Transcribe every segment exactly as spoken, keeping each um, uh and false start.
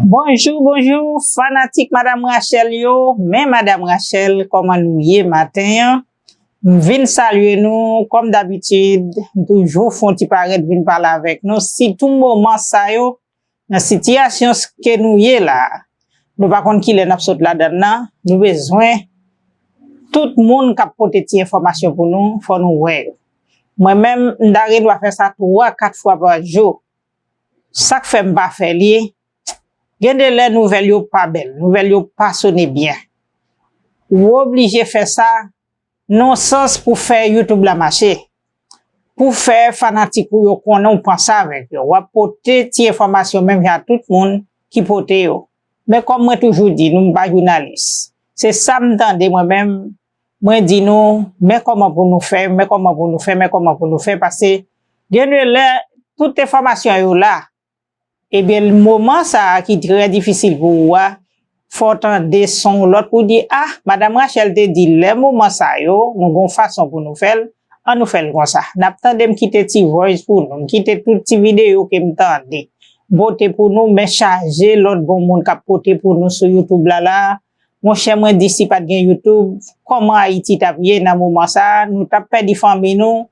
Bonjou, bonjou, fanatik Madam Rachel yo. Men Madam Rachel, kòman nou ye maten an? M vin salye nou, kòm dabitid, m toujou fè yon ti parèt vin pale avèk nou, sitou moman sa yo, nan sitiyasyon ke nou ye la. Nou pa konn kilè n ap sot ladan l nan, nou bezwen tout moun k ap pote ti enfòmasyon pou nou, fò nou wè yo. Mwen menm, m ta gen dwa fè sa twa, kat fwa pa jou. Sa k fè m pa fè li, gen de lè nouvèl yo pa bèl, nouvèl yo pa sone byen. Ou oblije fè sa nan sans pou fè YouTube la mache, pou fè fanatik ou yo konnen ou panse avèk yo. W ap pote ti enfòmasyon menm jan ak tout moun ki pote yo. Men kòm mwen toujou di nou, m pa jounalis. Se sa m tande mwen menm, mwen di nou, men kòman pou nou fè, men kòman pou nou fè, men kòman pou nou fè, paske gen de lè, tout enfòmasyon yo la. Ebyen, moman sa a ki trè difisil pou ou a, fò w tande son w lòt pou w di, ah, Madam Rachel te di lè moman sa yo, nou gon fason pou nou fè l, an nou fè l konsa. N ap tande m kite ti voice pou nou, m kite tout ti videyo ke m tande. M pote pou nou, men chaje lòt bon moun k ap pote pou nou sou YouTube la la. Monchè, mwen di si pa t gen YouTube, kòman Ayiti t ap ye nan moman sa a? Nou t ap pèdi fanmi nou.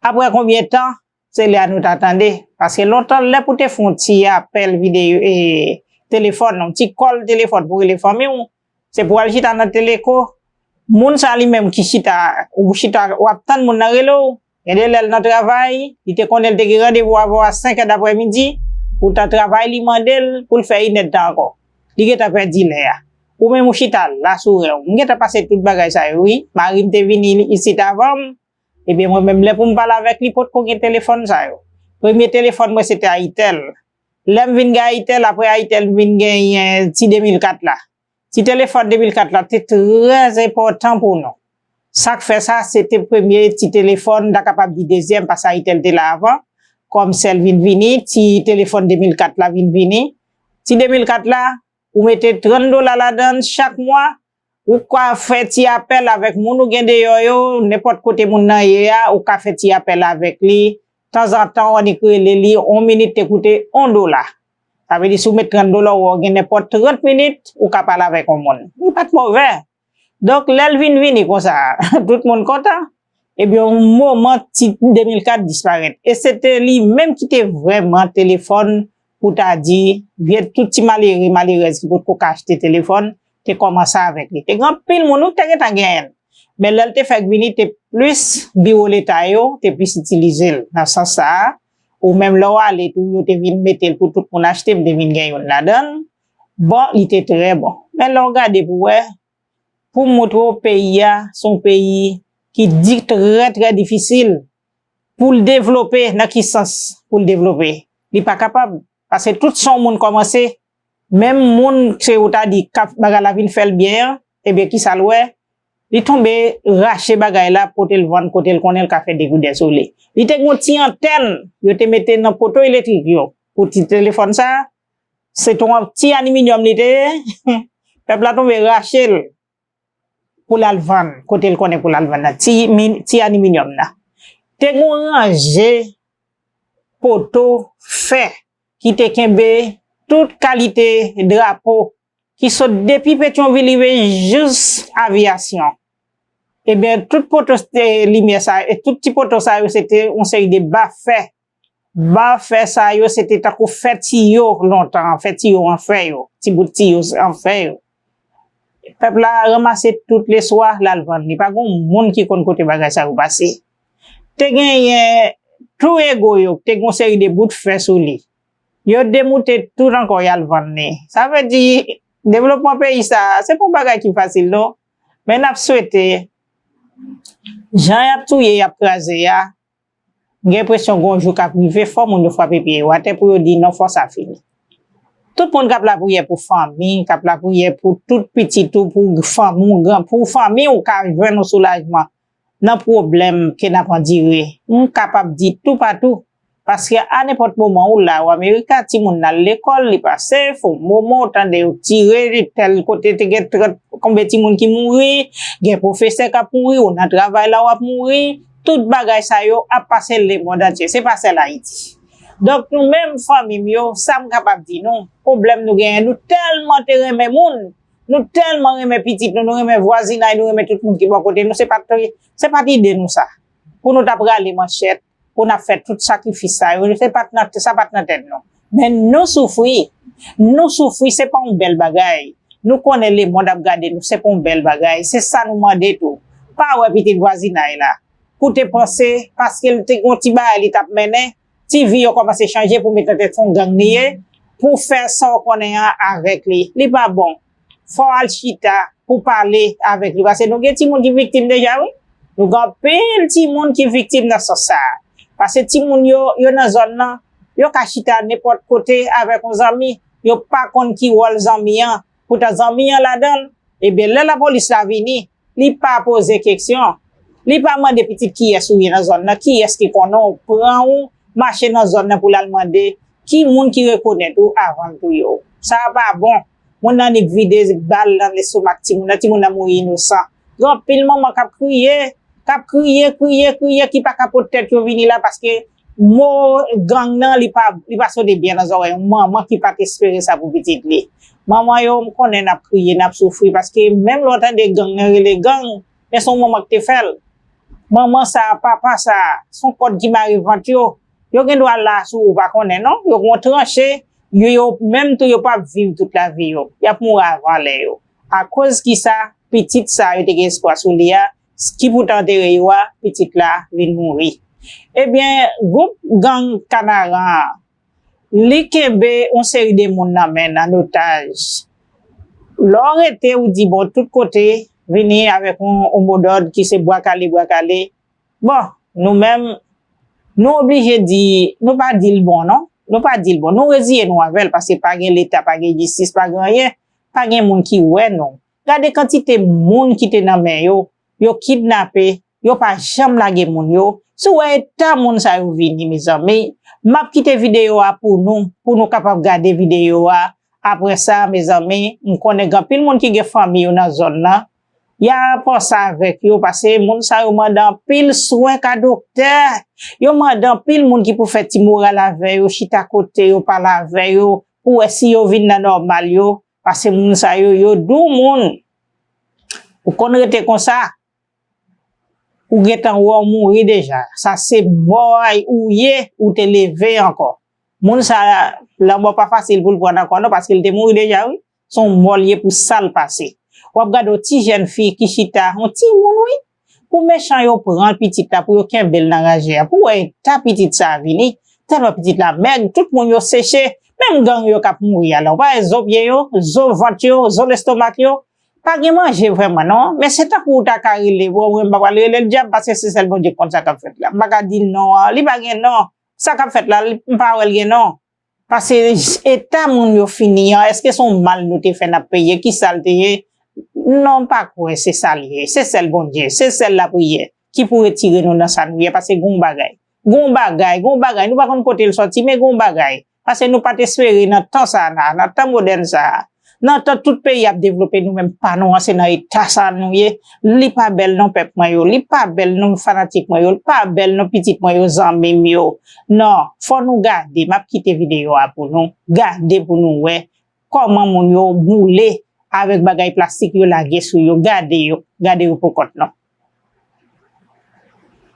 Apre konbyen tan? Se lè a nou ta tande. Paske lontan, lè pou te fè yon ti apèl videyo, e, telefòn, yon ti kòl telefòn pou rele fanmi w, se pou al chita nan teleko. Moun sa li menm ki chita, ou chita, w ap tann moun nan rele w. Gen de lè l nan travay, li te konnen l te gen randevou avè w a senk è daprèmidi, poutan travay li mande l pou l fè inèdtan ankò. Li gentan pèdi lè a. Ou menm ou chita la sou rèv. M gentan pase tout bagay sa yo, wi. Mari m te vini isit avan m. Ebyen, mwen menm, lè pou m pale avèk li, potko gen telefòn sa yo. Premye telefòn mwen, se te Ayitel. Lè m vin gen Ayitel, apre Ayitel, m vin genyen ti de mil kat la. Ti telefòn de mil kat la te trè enpòtan pou nou. Sa k fè sa, se te premye ti telefòn, m ta kapab di dezyèm, paske Ayitel te la avan. Kòm Cell vin vini, ti telefòn de mil kat la vin vini. Ti de mil kat la, ou mete trant dola ladan l chak mwa, ou ka fè ti apèl avèk moun ou gen deyò yo, nenpòt kote moun nan ye a, ou ka fè ti apèl avèk li. Tanzantan, w annik rele li, yon minit te koute yon dola. Sa vle di, si w met trant dola, w wè w gen nenpòt trant minit, ou ka pale avèk yon moun. Li pa t movè. Donk, lè l vin vini konsa, tout moun kontan. Ebyen, yon moman, ti de mil kat disparèt. E se te li menm ki te vrèman telefòn, pou ta di, vye tout ti malere, malerèz ki potko ka achte telefòn, te kòmanse avèk li. Te gen anpil moun, ou te gentan genyen l. Men lè l te fèk vini, te plis biwo leta yo, te plis itilize l. Nan sans sa a, ou menm lè w ale tou, yo te vin mete l pou tout moun achte, m te vin gen youn ladan l. Bon, li te trè bon. Men lè w gade pou wè, pou m montre w peyi a, se yon peyi ki di trè, trè difisil pou l devlope. Nan ki sans pou l devlope? Li pa kapab. Paske tout sa yon moun kòmanse, menm moun se ou ta di k ap bagay la vin fè l byen an, ebyen, kisa l wè? Li tonbe rache bagay la, pote l vann kote l konnen l ka fè de goudè sou li. Li te gen yon ti antèn, yo te mete nan poto elektrik yo pou ti telefòn sa a. Se te yon ti aliminyòm li te ye. Pèp la tonbe rache l pou l al vann, kote l konnen pou l al vann nan, ti, mi- ti aliminyòm nan. Te gen yon ranje poto fè ki te kenbe tout kalite drapo ki sot depi Petyonvil rive jis Aviyasyon. Ebyen, tout poto, e, limyè sa, e tout ti poto sa yo, se te yon seri de ba fè. Ba fè sa yo, se te tankou fè tiyo lontan, fè tiyo an fè yo, ti bout tiyo an fè yo. Pèp la ranmase tout leswa, l al vann. Li pa gen moun ki konn kote bagay sa yo pase. Te genyen tou ego yo, te gen yon seri de bout fè sou li. Yo demoute tout ankò, y al vann li. Sa vle di, devlopman peyi sa, se pa yon bagay ki fasil, non. Men n ap swete, jan y ap touye, y ap kraze a, m gen enpresyon gen yon jou k ap rive, fò moun yo frape pye yo atè pou yo di non, fò sa fini. Tout moun k ap lapriyè pou fanmi, k ap lapriyè pou tout pitit ou, pou fanmi w, gran, pou fanmi w ka jwenn yon soulajman nan pwoblèm ke n ap andire. M kapab di toupatou, paske a nenpòt moman ou la, ou Amerika, timoun nan al lekòl, li pa sef, yon moman ou tande yo tire, tèl kote te gen trant, konbyen timoun ki mouri, gen pwofesè k ap mouri, ou nan travay la w ap mouri, tout bagay sa yo ap pase lemonn antye, se pa sèl Ayiti. Donk, nou menm fanmi m yo, sa m kapab di nou, pwoblèm nou genyen, nou tèlman te renmen moun, nou tèlman renmen pitit nou, nou renmen vwazinay, nou renmen tout moun ki bò kote nou, se pa t, se pa t ide nou sa. Pou nou t ap rale manchèt, pou n ap fè tout sakrifis sa yo, se pa t nan, sa pa t nan tèt nou. Men nou soufri, nou soufri, se pa yon bèl bagay. Nou konnen lemonn ap gade nou, se pa yon bèl bagay. Se sa nou mande tou. Pa wè pitit vwazinay la. Pou te panse, paske l te gon ti bagay li t ap mennen, ti vi yo kòmanse chanje pou met nan tèt se yon gang li ye, pou fè sa w konnen an avèk li. Li pa bon. Fò w al chita pou pale avèk li. Paske nou gen timoun ki viktim deja, wi. Nou gen anpil timoun ki viktim nan sans sa a. Paske timoun yo, yo nan zòn nan, yo ka chita nenpòt kote avèk yon zanmi. Yo pa konn ki wòl zanmi an. Poutan zanmi an ladan l. Ebyen, lè lapolis la vini, li pa poze keksyon. Li pa mande pitit kiyès ou ye nan zòn nan, kiyès ki konnen w, pran ou, mache nan zòn nan pou l al mande ki moun ki rekonèt ou avan l touye w. Sa a pa bon. Moun nan nik vide bal nan lestomak timoun nan, timoun nan mouri inosan. Gen anpil manman k ap kriye, k ap kriye, kriye, kriye, ki pa ka pot tèt yo vini la paske mo gang nan, li pa, li pa sote byen nan zòrèy yon manman ki pa t espere sa pou pitit li. Manman yo, m konnen n ap kriye, n ap soufri, paske menm lè w tande gang nan rele gang, men se yon manman ki te fè l. Manman sa a, papa sa a, se yon kòd ki mare vant yo. Yo gen dwa la sou ou pa konnen non. Yo gen yon tranche, yo, yo menm tou yo p ap viv tout lavi yo. Y ap mouri avan lè yo. Akoz ki sa, pitit sa a yo te gen espwa sou li a, ki poutan antere yo a, pitit la vin mouri. Ebyen, gwoup gang Kanaran an, li kenbe yon seri de moun nan men l an otaj. Lè w rete, ou di, bon, tout kote vini avèk yon, yon modòd ki se bwa kale, bwa kale. Bon, nou menm, nou oblije di, nou pa di l bon, non. Nou pa di l bon. Nou reziye nou avè l, paske pa gen Leta, pa gen jistis, pa gen anyen, pa gen moun ki wè nou. Gade kantite moun ki te nan men yo, yo kidnape, yo pa janm lage moun yo. Si w wè eta moun sa yo vini, mezanmi, m ap kite videyo a pou nou, pou nou kapab gade videyo a. Apre sa, mezanmi, m konnen gen anpil moun ki gen fanmi yo nan zòn nan. Y a panse avèk yo, paske moun sa yo mande anpil swen ka doktè. Yo mande anpil moun ki pou fè ti moral avè yo, chita kote yo, pale avè yo, pou wè si yo vin nan nòmal yo. Paske moun sa yo, yo dou moun. Ou konn rete konsa, ou gentan wè w mouri deja. Sa se mò a ou ye, ou te leve ankò. Moun sa, lanmò pa fasil pou l pran ankò non, paske l te mouri deja, wi. Se yon mò l ye pou sa l pase. W ap gade yon ti jèn fi ki chita, yon timoun, wi. Pou mechan yo pran pitit la, pou yo kenbe l nan raje a. Pou w wè eta pitit sa a vini, tèlman pitit la mèg, tout moun yo seche, menm gang yo k ap mouri a la. Ou pa wè zo pye yo, zo vant yo, zo lestomak yo, pa gen manje vrèman non. Men se tankou w ta ka rele, bon, mwen m pa pral rele l dyab, paske se sèl Bondye k konn sa k ap fèt la. M pa ka di non an, li pa gen non. Sa k ap fèt la, li, m pa wè l gen non. Paske eta moun yo fini an, èske se yon mal nou te fè n ap peye? Kisa l te ye? Non, m pa kwè se sa l ye. Se sèl Bondye, se sèl lapriyè ki pou retire nou nan sa nou ye, paske gon bagay. Gon bagay, gon bagay. Nou pa konn kote l sòti, men gon bagay. Paske nou pa t espere nan tan sa a, nan tan modèn sa a. Nan tan tout peyi ap devlope, nou menm pa nou an, se nan eta sa a nou ye. Li pa bèl non, pèp mwen yo. Li pa bèl non, fanatik mwen yo. Li pa bèl non, pitit mwen yo, zanmi m yo. Non, fò nou gade. M ap kite videyo a pou nou. Gade pou nou wè kòman moun yo boule avèk bagay plastik yo lage sou yo. Gade yo. Gade yo pou kont nou.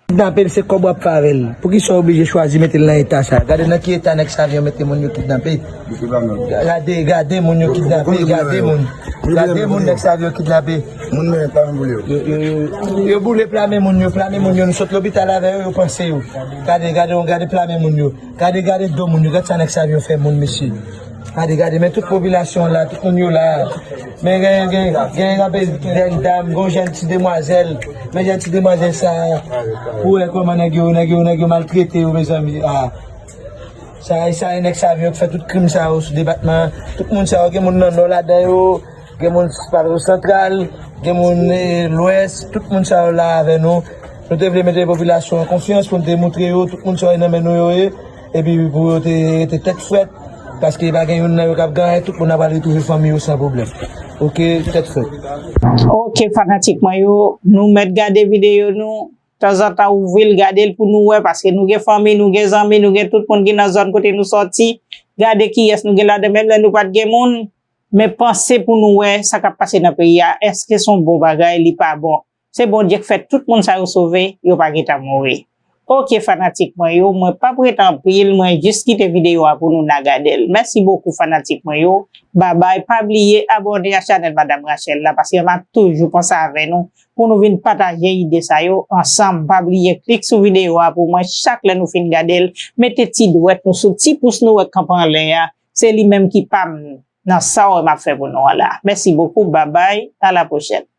Kidnape l, se kòb w ap fè avè l. Poukisa w oblije chwazi mete l nan eta sa? Gade nan ki eta nèg sa yo mete moun yo kidnape. Gade, gade moun yo kidnape, gade moun. Gade moun nèg sa yo kidnape. Moun men pa boule yo. Yo, yo, yo, yo boule plame moun yo, plame moun yo. Nou sot lopital avè yo, yo panse yo. Gade, gade, gade plame moun yo. Gade, gade do moun yo. Gade sa nèg sa yo fè moun, mesye. Gade, gade, men tout popilasyon la, tout moun yo la. Men gen, gen, gen anpil jèn dam, gen jèn ti demwazèl. Men jèn ti demwazèl sa, pou wè kòman nèg yo, nèg yo, nèg yo maltrete yo, mezanmi. Ah. Sa, sa, e nèg sa yo k fè tout krim sa yo sou depatman. Tout moun sa yo, gen moun nan Nò ladan yo, gen moun Plato Santral, gen moun, eh, Lwès, tout moun sa yo la avè nou. Nou te vle mete popilasyon an konfyans pou n te moutre yo, tout moun sa yo nan men nou yo ye. Epi pou yo te rete tèt frèt, paske pa gen youn nan yo k ap ganyen, tout moun ap al retwouve fanmi yo san pwoblèm. Oke, tèt frèt. Oke, fanatik mwen yo, nou mèt gade videyo nou. tanzantan ouvri l, gade l pou nou wè, paske nou gen fanmi, nou gen zanmi, nou gen tout moun ki nan zòn kote nou sòti. Gade kiyès nou gen ladan, menm lè nou pa t gen moun. Men panse pou nou wè sa k ap pase nan peyi a. Èske se yon bon bagay? Li pa bon. Se Bondye k fè tout moun sa yo sove, yo pa gentan mouri. Oke, fanatik mwen yo, mwen p ap ret anpil, mwen jis kite videyo a pou nou na gade l. Mèsi bokou, fanatik mwen yo. Babay, pa bliye abòne a chanèl Madam Rachel la, paske m ap toujou panse avè nou pou nou vin pataje ide sa yo ansanm. Pa bliye klik sou videyo a pou mwen chak lè nou fin gade l. Mete ti dwèt nou sou ti pous nou wè k kanpe anlè a. Se li menm ki pa m nan sa w wè m ap fè pou nou an la. Mèsi bokou, babay, a la pwochèn.